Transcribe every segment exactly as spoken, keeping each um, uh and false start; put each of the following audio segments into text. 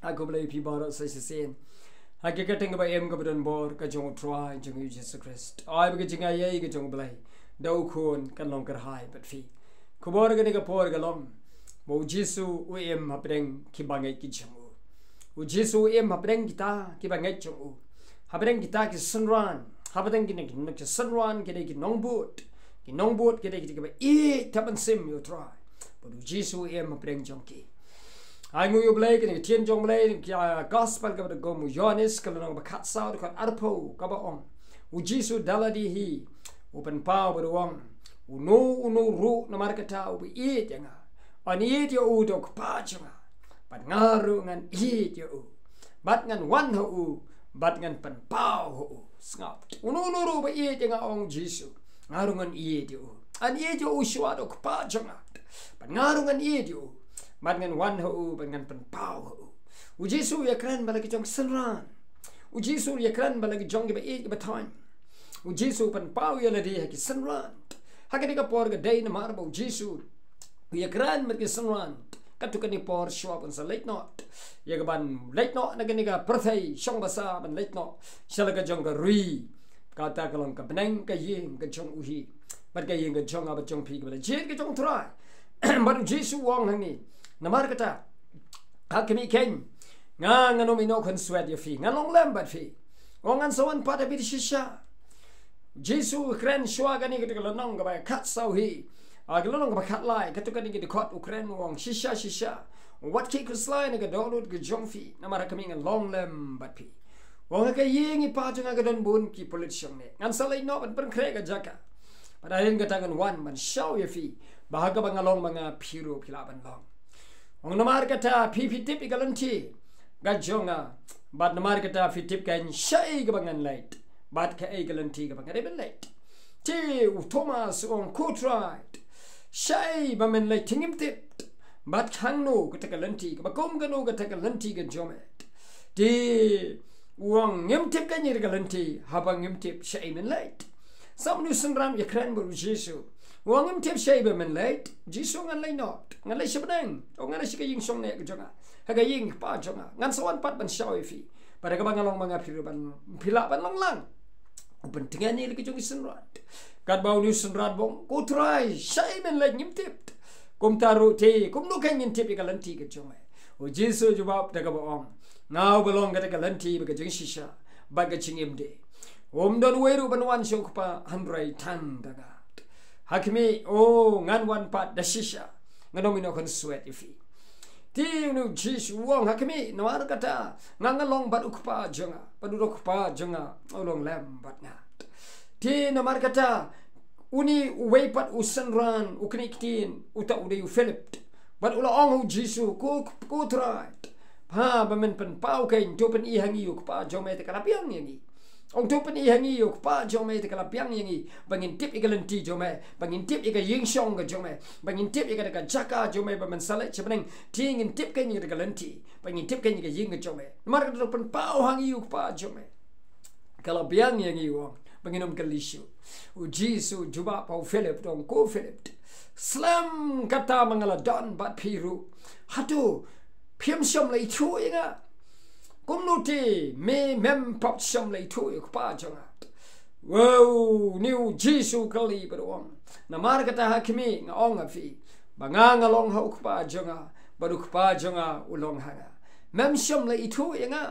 Ai khublei phi baroh sa shisien ha ka kyrteng kaba im kaba don bor ka jong U Trai jong ngi U Jisu Khrist. Ai ba ka jingaiei ka jong U Blei da U Khun kan long kyrhai bad phi. Khubor kane ka por ka long ba U Jisu u im hapdeng ki bangeit ki jong u. U Jisu u im hapdeng kita ki bangeit jong u, hapdeng kita ki synran, hapdeng kine ki synran ki dei ki nongbud. Ki nongbud ki dei kita kiba ïeit tap ban sim ïa U Trai. Bad U Jisu u im hapdeng jong ki. Ai nguh ïa U Blei, kane ka ktien jong U Blei, ka gospel kaba da kum u Ïoannis ka lynnong ba khatsaw dkhot arphew kaba ong, U Jisu da lade hi u pynpaw bad u ong, uno uno ruh namar kata uba ïeit ïa nga, yn ïeit ïa u da U Kpa jong nga, bad nga ruh ngan ïeit ïa u bad ngan wan ha u bad ngan pynpaw ha u. Sngap, uno uno ruh ba ïeit ïa nga, ong Jisu, nga ruh ngan ïeit ïa u. Yn ïeit ïa u shuwa da U Kpa jong nga, bad nga ruh ngan ïeit ïa u bad ngan wan ha u bad ngan pynpaw ha u. U Jisu u ïakren bad la ki jong ki synran. U Jisu u ïakren bad la ki jong kiba ïeit kiba thoiñ. U Jisu u pynpaw ïa lade ha ki synran. Ha kane ka por ka dei namar ba U Jisu u ïakren bad ki synran. Katto katne por shuwa ban sa leit noh ïa kaban leit noh na kane ka pyrthei shong basa ban leit noh sha la ka jong ka ri, kata ka long ka bneng ka ïing ka jong u hi bad ka ïing ka jong nga bad jong phi kaba la jied ka jong U Trai. Bad U Jisu u ong hangne, namar kata ha khmih keiñ nga ngan ym ïehnoh khunswet ïa phi, ngan long lem bad phi. U ong ngan sa wan pat ha phi da shisha. Jisu u kren shuwa kane kata ka lynnong kaba khatsaw hi, ah, ka lynnong kaba khatlai, katto katne ki dkhot u kren u ong shisha shisha, wat khih khuslai na ka dohnud ka jong phi, namar ha khmih ngan long lem bad phi. U ong ha ka ïing i Pa jong nga ka don bun ki pulit shongneh. Ngan sa leit noh ban pynkhreh ka jaka. Bad hadien kata ngan wan ban shaw ïa phi, ba ha kaba nga long ma nga phi ruh phi lah ban long. U ong namar kata phi phi tip ïa ka lynti ka jong nga, bad namar kata phi tip keiñ shaei kaba ngan leit bad kaei ka lynti kaba nga dei ban leit. Te u Thomas u ong, ko Trai, shaei ba men leit te ngim tip, bad hangno kata ka lynti, kaba kum kano kata ka lynti ka jong me. Te u ong ngim tip keiñ ïa ka lynti haba ngim tip shaei men leit. Sa une u synran u ïakren bad U Jisu, u ong ngim tip shaei ba men leit. Jisu, ngan leit noh, ngan leit sha bneng, u ong ngan leit sha ka ïing shongneh ka jong nga, ha ka ïing Kpa jong nga, ngan sa wan pat ban shaw ïa phi, bad ha kaba nga long ma nga phi ruh ban, phi lah ban long lang. U pyntngen ïa la ki jong ki synran. Katba une u synran u ong, ko Trai, shaei men leit ngim tip. Kumta ruh te kumno keiñ ngin tip ïa ka lynti ka jong me? U Jisu u jubab da kaba ong, nga uba long kata ka lynti bad ka jingshisha bad ka jingim de. Um don uwei ruh ban wan sha U Kpa hynrei tang da nga. Ha khmih, o, ngan wan pat da shisha, ngan ym ïehnoh khunswet ïa phi. Te une U Jisu u ong ha khmih, namar kata nga nga long bad U Kpa jong nga, bad uta U Kpa jong nga u long lem bad nga. Te namar kata une uwei pat u synran u knieh ktien, uta u dei u Philip, bad u la ong ha U Jisu, ko, ko Trai, ha ba men pynpaw keiñ, to pyni ha ngi U Kpa jong me te ka la biang ïa ngi. Ong to pyni ha ngi U Kpa jong me te ka la biang ïa ngi, ba ngin tip ïa ka lynti jong me, ba ngin tip ïa ka ïingshong ka jong me, ba ngin tip ïa kata ka jaka jong me ba men sa leit sha bneng. Te ngin tip keiñ ïa kata ka lynti, ba ngin tip keiñ ïa ka ïing ka jong me. Namar kata to pynpaw ha ngi U Kpa jong me, ka la biang ïa ngi, u ong, ba ngin ym kylli shuh. U Jisu u jubab ha u Philip, u ong, ko Philip, slem kata ma nga la don bad phi ruh, hato phim shym la ithuh ïa nga? Kumno te me mem pat shym la ithuh ïa U Kpa jong nga? Wow, une U Jisu u kylli bad u ong, namar kata ha khmih nga ong ha phi, ba nga nga long ha U Kpa jong nga, bad U Kpa jong nga u long ha nga. Mem shym la ithuh ïa nga,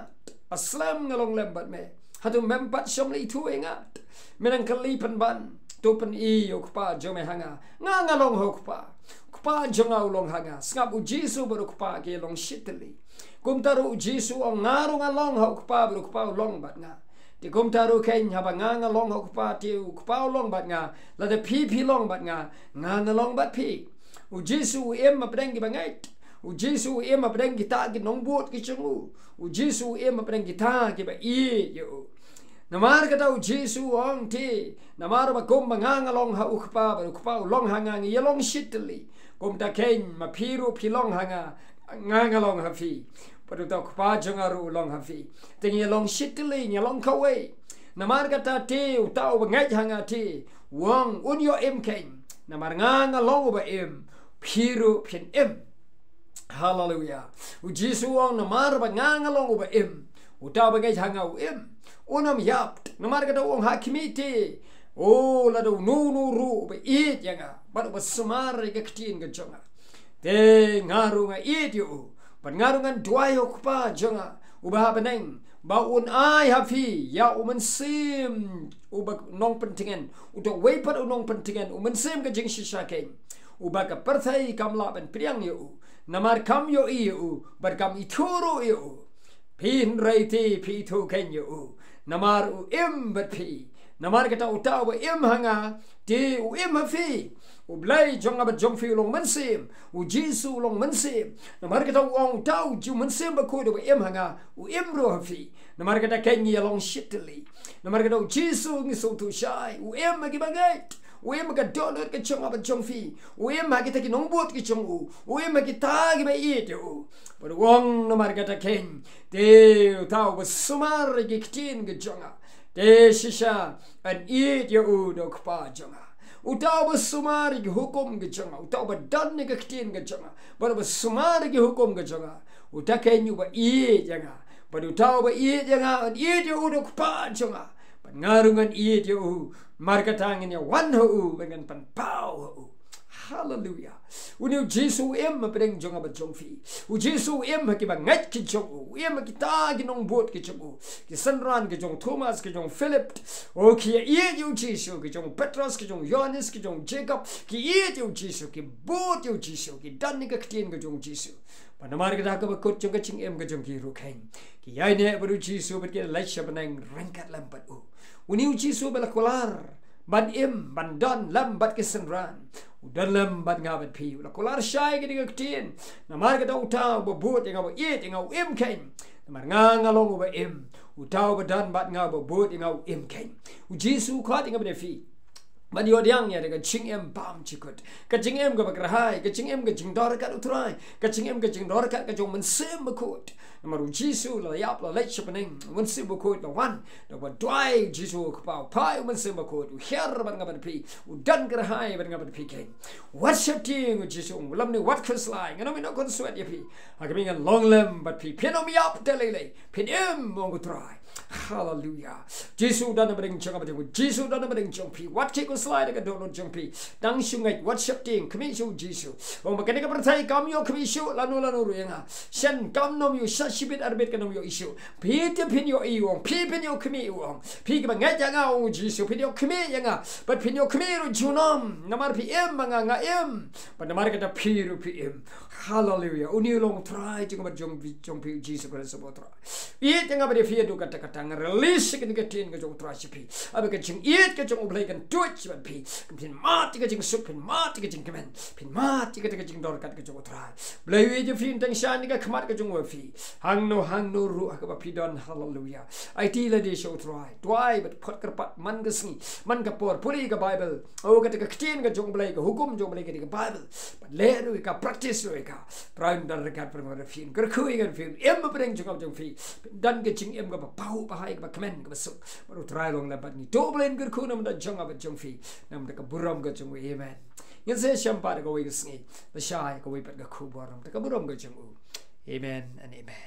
ba slem nga long lem bad me, hato mem pat shym la ithuh ïa nga? Me nang kylli pynban, to pyni ïa U Kpa jong me ha nga. Nga nga long ha U Kpa, U Kpa jong nga u long ha nga. Sngap, U Jisu bad U Kpa ki long shitylli. Kumta ruh U Jisu u ong, nga ruh nga long ha U Kpa bad U Kpa u long bad nga. Te kumta ruh keiñ, haba nga nga long ha U Kpa te U Kpa u long bad nga, lada phi phi long bad nga, nga nga long bad phi. U Jisu u im hapdeng ki bangeit. U Jisu u im hapdeng kita ki nongbud ki jong u. U Jisu u im hapdeng kita kiba ïeit ïa u. Namar kata U Jisu u ong te, namar ba kumba nga nga long ha U Kpa bad U Kpa u long ha nga, ngi ïa long shitylli, kumta keiñ ma phi ruh phi long ha nga, nga nga long ha phi, bad uta U Kpa jong nga ruh u long ha phi. Te ngi ïa long shitylli, ngi ïa long kawei. Namar kata te uta uba ngeit ha nga te, u ong, un ïoh im keiñ. Namar nga nga long uba im, phi ruh phin im. Haleluya. U Jisu u ong, namar ba nga nga long uba im, uta uba ngeit ha nga u im, un ym ïap. Namar kata u ong ha khmih te, o lada uno uno ruh uba ïeit ïa nga bad uba sumar ïa ka ktien ka jong nga, te nga ruh nga ïeit ïa u, bad nga ruh ngan duwai ha u Kpa jong nga uba ha bneng, ba un ai ha phi ïa u Mynsiem uba nongpyntngen, uta uwei pat u nongpyntngen, u Mynsiem ka jingshisha keiñ, uba ka pyrthei kam lah ban pdiang ïa u, namar kam ïohi ïa u bad kam ithuh ruh ïa u. Phi hynrei te phi ithuh keiñ ïa u, namar u im bad phi. Namar kata uta uba im ha nga, te u im ha phi. U Blei jong nga bad jong phi u long mynsiem. U Jisu u long mynsiem. Namar kata u ong uta u Jisu, Mynsiem Bakhuid uba im ha nga, u im ruh ha phi. Namar kata keiñ ngi ïa long shitylli. Namar kata u Jisu ngi sngewthuh shai, u im ha kiba ngeit. U im ha ka dohnud ka jong nga bad jong phi. U im ha kita ki nongbud ki jong u. U im ha kita kiba ïeit ïa u. Bad u ong, namar kata keiñ, te uta uba sumar ïa ki ktien ki jong nga, te shisha yn ïeit ïa u da u Kpa jong nga. Uta uba sumar ïa ki hukum ki jong nga, uta uba don ïa ki ktien ki jong nga, bad uba sumar ïa ki hukum ki jong nga, uta keiñ uba ïeit ïa nga. Bad uta uba ïeit ïa nga yn ïeit ïa u da u Kpa jong nga, bad nga ruh ngan ïeit ïa u. Namar kata ngin ïa wan ha u bad ngan pynpaw ha u. Haleluya. Une u Jisu u im hapdeng jong nga bad jong phi. U Jisu u im ha kiba ngeit ki jong u. U im ha kita ki nongbud ki jong u, ki synran ki jong Thomas, ki jong Philip. O, ki ïa ïeit ïa u Jisu, ki jong Petros, ki jong Ïoannis, ki jong Jakob, ki ïeit ïa u Jisu, ki bud ïa u Jisu, ki don ïa ka ktien ka jong u Jisu. Bad namar kata kaba kut jong ka jingim ka jong ki ruh keiñ, ki ïaineh bad u Jisu bad ki leit sha bneng ryngkat lem bad u. Une u Jisu ba la kular ban im, ban don lem bad ki synran, u don lem bad nga bad phi. U la kular shai ïa kane ka ktien, namar kata uta uba bud ïa nga, uba ïeit ïa nga, u im keiñ. Namar nga nga long uba im, uta uba don bad nga, uba bud ïa nga, u im keiñ. U Jisu u khot ïa nga bad ïa phi ban ïoh pdiang ïa ka jingim bymjukut, ka jingim kaba kyrhai, ka jingim ka jingdor kat u Trai, ka jingim ka jingdor kat ka jong u Mynsiem Bakhuid. Namar u Jisu u la ïap, la leit sha bneng, u Mynsiem Bakhuid u la wan. Da kaba duwai u Jisu ha u Kpa, u phai u Mynsiem Bakhuid, u hiar bad nga bad phi, u don kyrhai bad nga bad phi keiñ. Wat sheptieng, u Jisu u ong, lymne wat khuslai, ngan ym ïeh noh khunswet ïa phi. Ha khmih ngan long lem bad phi, phin ym ïap te lei lei, phin im, ong u Trai. Haleluya. Jisu u don hapdeng jong nga bad jong phi. Jisu u don hapdeng jong phi. Wat khih khuslai da ka dohnud jong phi. Dang shu ngeit, wat sheptieng, khmih sha u Jisu. Ong ba kane ka pyrthei kam ïoh khmih shuh lano lano ruh ïa nga. Shen kam nym ïoh, sha shibit arbit kam nym ïoh shuh. Phi te phin ïohi, u ong, phi phin ïoh khmih, u ong. Phi kiba ngeit ïa nga, ong u Jisu, phin ïoh khmih ïa nga. Bad phin ïoh khmih ruh junom. Namar phi im ma nga, nga im. Bad namar kata phi ruh phi im. Haleluya. Une u long u Trai jong nga bad jong phi, jong phi u Jisu Khrist uba u Trai. Ïeit ïa nga bad ïa phi haduh katta katta, nga release ïa kane ka ktien ka jong u Trai sha phi. Haba ka jingïeit ka jong u Blei kan tuid bad phi, kan pynmad ïa ka jingsuk, pynmad ïa ka jingkmen, pynmad ïa kata ka jingdor kat ka jong u Trai. Blei u ïeit ïa phi, un teng shane ka khmat ka jong u ha phi. Hangno hangno ruh ha kaba phi don, haleluya. Aiti lade sha u Trai. Duwai bad phot kyrpad man ka sngi, man ka por, pule ïa ka Baibl. O, kata ka ktien ka jong u Blei, ka hukum jong u Blei, kata ka Baibl. Bad leh ruh ïa ka, practice ruh ïa ka. Trai un don ryngkat bad nga bad phi, un kyrkhu ïa nga bad phi, un im hapdeng jong nga bad jong phi. Don ka jingim kaba paw, ba hai, kaba kmen, kaba suk. Bad u Trai long lem bad ngi. To u Blei un kyrkhu na ka bynta jong nga bad jong phi, na ka bynta ka burom ka jong u. Amen. Ngin sa ïashem pat ha kawei ka sngi, lashai ha kawei pat ka khubor, na ka bynta ka burom ka jong u. Amen and amen.